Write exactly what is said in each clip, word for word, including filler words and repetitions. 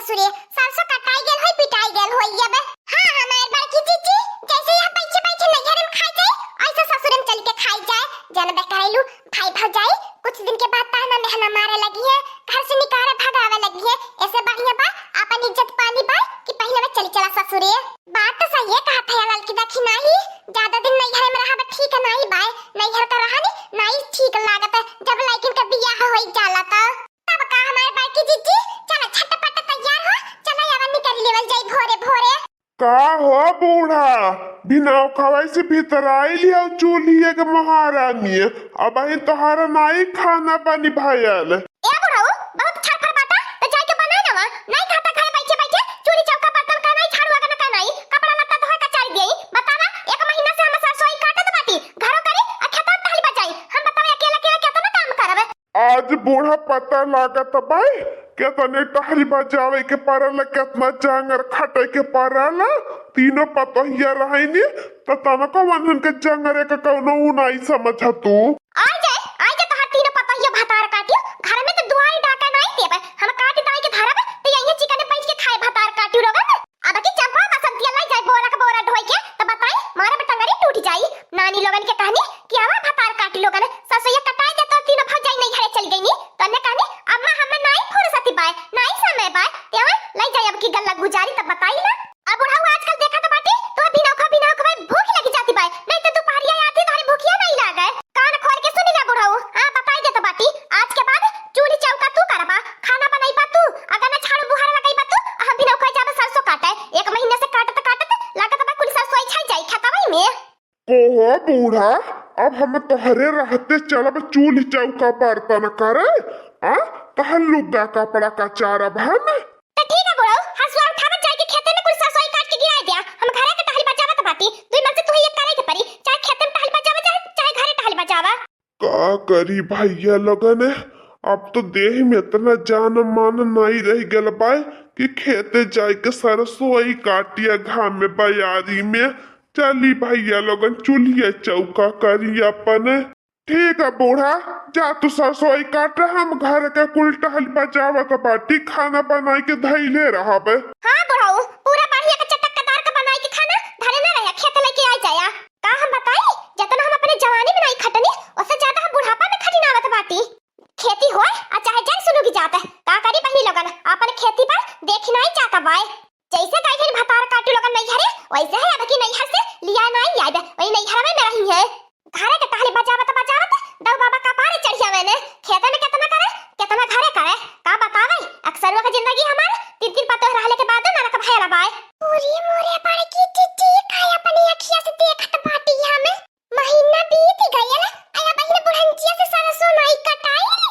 ससुरे, सरसों कटाई गेल होई, पिटाई गेल होई अब। हाँ, हमार बड़की जीजी, जैसे यहाँ बैठे बैठे नैहर में खाई जाए, ऐसे ससुर में चल के खाई जाए। जनबे करेलू, भाई भौजाई कुछ दिन के बाद ताना मेहना मारे लगी है, घर से निकाले भगावे लगी है। ऐसे बढ़िया बा, अपन इज्जत पानी बा कि पहले में चली चला ससुरे। बात तो सही है, कहा था ललकी दखी नाही, ज्यादा दिन नैहर में रहा ठीक नाही बाय, नैहर का रहा नी, नाही ठीक लागत है, जब लड़किन का बियाह होई जाला तो। तब का हमार बड़की जीजी, चला झटपट तैयार हो, चला यावन निकल लेवल जाई भोरे भोरे। का हो बूढ़ा, बिना खवाई से भीतर आई लिया चूल्हिए के महारानी, अब ही तोहारा नाही खाना पानी भयल। ए बुढ़ऊ, बहुत छरफर बाटा, तो जाके बनाए ना वहाँ, नाही खाता खाए बैठे बैठे, चूल्ही चौका बर्तन का नाही, झाड़ू आगन का नाही, कपड़ा लत्ता धोए का चारी दिए, बतावा, एक महीना से हम सरसोई काटत बाटी, घरो करी, आ खेतन टहली बजाई, हम बतावा अकेला अकेला केतना काम करब? आज बूढ़ा पता लागत बाय, केतने टहली बजावे के परल, केतना जांगर खटे के परल। तीनों पतोहिया रहनी, त तनको वनहन के जांगरे के कौनो ऊ नाई समझ तू। आइ जाए, आइ जाए तोहार तीनों पतोहिया भतार काटियो, घर में तो दुआरी डाका नाई देबे, हम काट दाई के धरब, त यहीं चिकने बैठ के खाए भतार काटियो लोगन। अब की चंपा बसंतिया लाई जाए बोरा का बोरा ढोई के, त बताई, मारे बटंगरी टूट जाई। नानी लोगन के कहनी कि आवा भतार काटी लोगन, ससुइया कटाई दे तो तीनों भौजाई नैहरे चल गईनी। तो अन्ने कहनी, अम्मा हमें नाई फुर्सती बाय, नाई समय बाय, ते आवा लाई जाए अब की गल्ला गुजारी त बताई ना। अब बुढ़ऊ आजकल देखत बाटी, तो बिनौखा बिनौखा भूख लगी जाती बाय, नहीं तो दोपहरिया आती तोहरी भूखिया नहीं लागे। कान खोल के सुनी ला बुढ़ऊ, हाँ बताई देत बाटी, आज के बाद चूल्ही चौका तू करबा, खाना बनइबा तू, अगर ना झाड़ू बुहार लगइबा तू, हम बिनौखा जाबे सरसों काटे। एक महीने से काटत काटत लागत बा कुल सरसों छाई जाई खेतवा में। कोहो बूढ़ा, अब हम तोहरे रहते चलब चूल्ही चौका बर्तन करे, आ तहन लुग्गा कपड़ा कचारब हम। तो ठीक है बुढ़ऊ, हसुआ उठावा जाए के खेते में कुल सरसोई काट के गिराए दिया, हम घरे के टहली बजावत बाटी, दुई मन से तुहे एक करे के परी, चाहे खेते में टहली बजावा, चाहे, चाहे घरे टहली बजावा। का करी भैया लोगन, अब तो देह में इतना जान मान नाई रह गल बाय कि खेते जाए के सरसोई काटिया घाम में बयारी में। चली भैया लोगन चूल्हिया चौका करी अपन। ठीक है बूढ़ा, जा तू सरसोई काट, हम घर के कुल टहल बजावत बाटी, खाना बनाई के धैले रहब। हाँ बुढ़ऊ, पूरा बढ़िया के चटकदार के बनाई के खाना धरे ना रहे, खेत लेके आई जाया। का हम बताई, जितना हम अपने जवानी में नाई खटनी, उससे ज्यादा हम बुढ़ापा में खटिनावत बाटी। खेती होए आ चाहे जन सुलुगी जात, का करी बहनी लोगन, अपन खेती पर देखी नाई जात बाय। जैसे गई भतार काटू लोगन नैहरे, वैसे है अब की नैहर से लिया नाई आइबे, वही नैहर में रही है। घरे के टहली बजावत बजावत दऊ बाबा का पारे चढ़ जावे ने। खेते में कितना करे, कितना घरे करे, का बतावे। अक्सरुआ के जिंदगी हमार तीन तीन पतोह रहले के बाद नरक भयल बाय। पूरी मोरे बड़की टिट्टी का अपनी अखिया से देखत बाटी हम। महीना बीत गयल, आया बहिन बुढ़ंचिया से सरसों नाई कटाइल।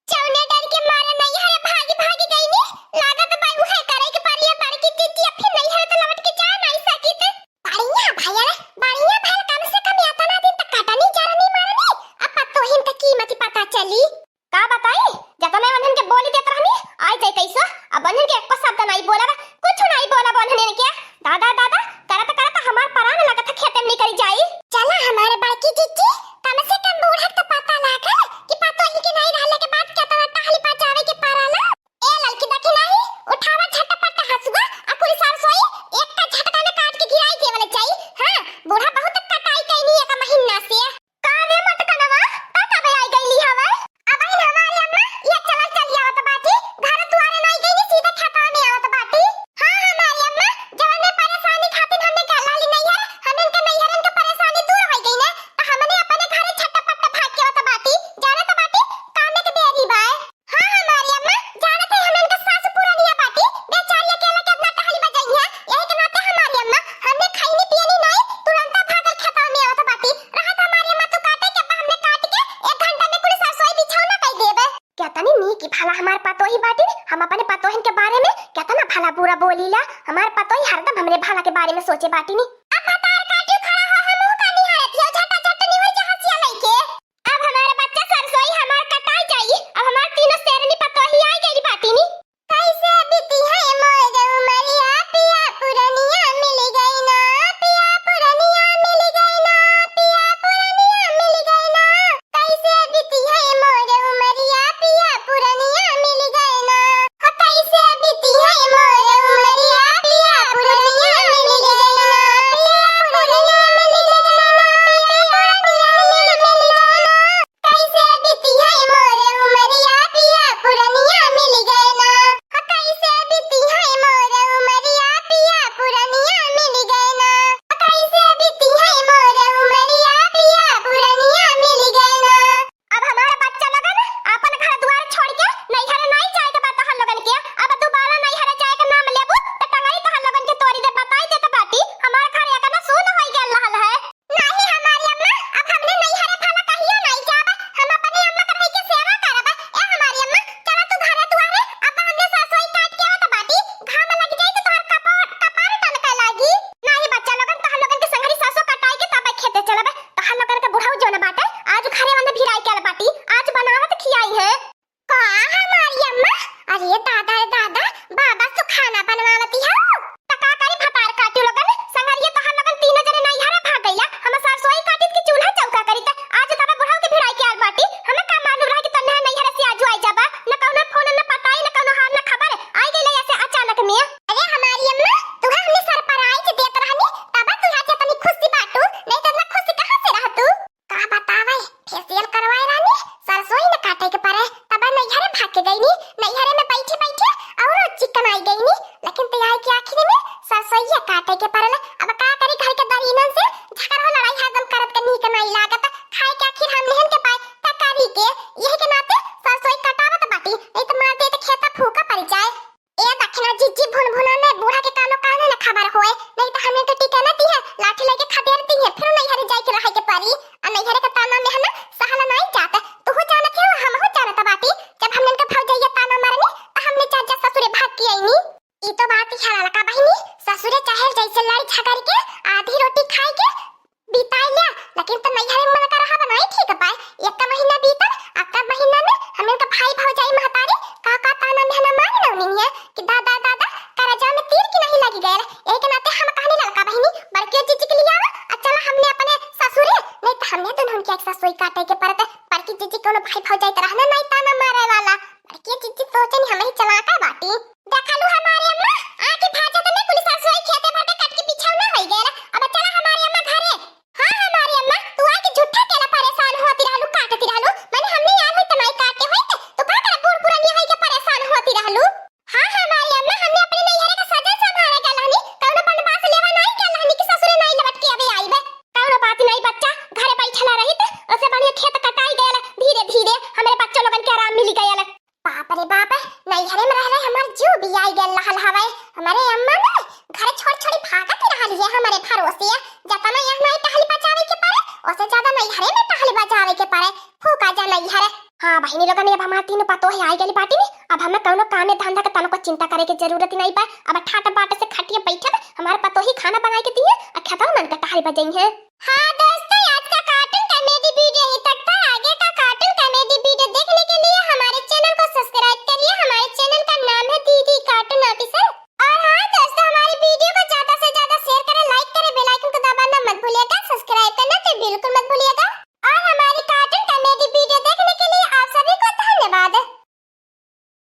जौने डर के मारे नैहर भागी भागी गईनी, लागत बा उहे करे के पड़ी, बड़की दीदी अब फिर नैहर तो लौट के जा नाई सकित। बढ़िया भयल, बढ़िया भयल, कम से कम एतना दिन तक कटनी जरनी मारनी, अब पतोहिन के कीमत पता चली। का बताई, जतना उन्हन के बोली देत रहनी, आई जाए कैसो, अब उन्हन के एको शब्द नाई बोलब, कुछ नाई बोलब उन्हन के। दादा, दादा, करत करत हमार परान लगत है खेते में निकल जाई। चला हमारे बड़की जीजी, कम से कम बूढ़ा के तो पता लागल कि पतोही के नाई रहले के बाद केतना टहली बजावे के पड़ला। ए ललकी देखी नाई, उठावा झटपट हसुआ, आ कुल सरसोई एक का झटका में काट के गिराई देवल जाई। हाँ, बूढ़ा बहुत कटाई कैनी एक महीना से। का रे मटकनवा, तू कबे आई गईली हवे? अबहिन हमारी अम्मा, ये चलल चली आवत बाटी, घर दुआरे नाई गईनी, सीधे खेतवा में आवत बाटी। हाँ, हमारी अम्मा, जवन में परेशानी खातिर हमने गलाली नैहर, हमन के नैहरन के परेशानी दूर होई गई ना, तो हमने अपने घरे झटपट भाग के आवत बाटी। जानत बाटी, कामे के बेरी बाय। हाँ, हमारी अम्मा, जानत है हमन के सास पुरनिया बाटी, बेचारी अकेला कितना टहली बजाई है, यही के नाते हमारी अम्मा, हमने खैनी पियनी नाई, तुरंत भागल खेतवा में आवत बाटी। रहत हमारी अम्मा, तू काटे के बा, हमने काट के एक घंटा में कुल सरसोई बिछौना कई देबे। केतनी नीक भला हमार पतोही बाटी, हम अपने पतोहिन के बारे में केतना भला बुरा बोलीला। हमार पतोही हरदम हमरे भला के बारे में सोचे बाटी नी। अब भतार काटियो खड़ा हो, हम मुंह का निहारत हियो, झटा झट निहुर के हंसिया लइके। अब हमार बच्चा सरसोई हमार कटाई जाई, अब हमार तीनों शेरनी पतोही आई गई बाटी नी। कैसे बीती है मोर उमरिया, पिया पुरनिया मिल गई ना, पिया पुरनिया मिल गई ना, पिया पुरनिया मिल गई ना। कैसे बीती है मोर उमरिया, पिया पुरनिया मिल गए ना। हो कैसे बीती है गईनी, नैहरे में बैठे बैठे और चिकनाई गईनी। लेकिन तैयार के आखिरी में सरसोइया काटे के पड़ल। अब का करी, घर के दरीनन से झगड़ा लड़ाई हरदम करत के नीक नाई लागत। खाए के आखिर हम लेहन के पाए, त करी के? यही के नाते सरसोई कटावत बाटी, नहीं त मार दे त खेता फूका पड़ जाए। ए दखिना जिज्जी भुनभुना में बूढ़ा के कानो काने न खबर होए, नहीं त हमने तो टिके न दिहे, लाठी लेके खदेड़ दिहे, फिर नैहरे जाए के रहे के परी। आ नैहरे के ताना में हमें सहल नाई जात। तू हो जानत हो, हम हो जानत बाटी, जब हमने के भौजैया ताना मारनी त हमने चाचा ससुरे भाग के आईनी। ई तो बात ही हलाल का बहिनी, ससुरे चाहे जैसे लड़ झगड़ के आधी रोटी खाए के बिताई लिया, लेकिन त नैहरे में मन का रहा बनाई ठीक पाए। एक महीना बीतल, अक्का महीना में हमने का भाई भौजाई महतारी का का ताना मेहना मार लौनी है कि दादा दादा करजा में तीर की नहीं लगी गयल। एक नाते हम कहनी ललका बहिनी, बड़की जिज्जी के लियावा, आ चला हमने अपने ससुरे, नहीं त हमने दुनहुन के एक ससुई काटे के पड़त। बड़की जिज्जी कोनो भाई भौजाई त रहने नहीं ताना मारे वाला। बड़की जिज्जी सोचनी हम ही चलाका बाटी। देखलू हमारी अम्मा, आके भाजत में कुल सरसोई खेते भर के कट के बिछौना होई गयल। अब चला हमारी अम्मा घरे। हाँ हमारी अम्मा, तू आके झूठा केला परेशान होती रहलू, काटती रहलू। माने हमने यार होई तमाई काटे होई त तू का करे बूढ़ पुरानी होई के परेशान होती रहलू? हाँ हमारी अम्मा, हमने अपने नैहरे का सजन संभाले गल रहनी, कौनो बनवास लेवा नहीं गल रहनी कि ससुरे नहीं लौट के अबे आईबे। कौनो बात नहीं बच्चा, घरे बैठला रही त ओसे बढ़िया खेत कटाई गयल, धीरे धीरे हमरे बच्चों लोगन के आराम मिली गयल। बाप रे बाप, नैहरे में रह रहे हमार जीव भी आई गल रहल हवे। हमारे अम्मा ने घर छोड़ छोड़ी भागत ही रहली है हमारे भरोसे। जतना यहाँ नहीं टहली बजावे के पड़े, ओसे ज्यादा नैहरे में टहली बजावे के पड़े। फूका जा नैहरे। हाँ बहिनी लोगन, अब हमार तीनों पतोह आई गली बाटी में, अब हमें कौनो कामे धंधा के तनको चिंता करे के जरूरत नहीं बा। अब ठाट बाट से खटिया बैठब, हमार पतोही खाना बनाए के दिए, आ खेतवा मन के टहली बजई है। हाँ दोस्तों, आज का cartoon comedy video यहीं तक था। आगे का cartoon comedy video देखने के लिए हमारे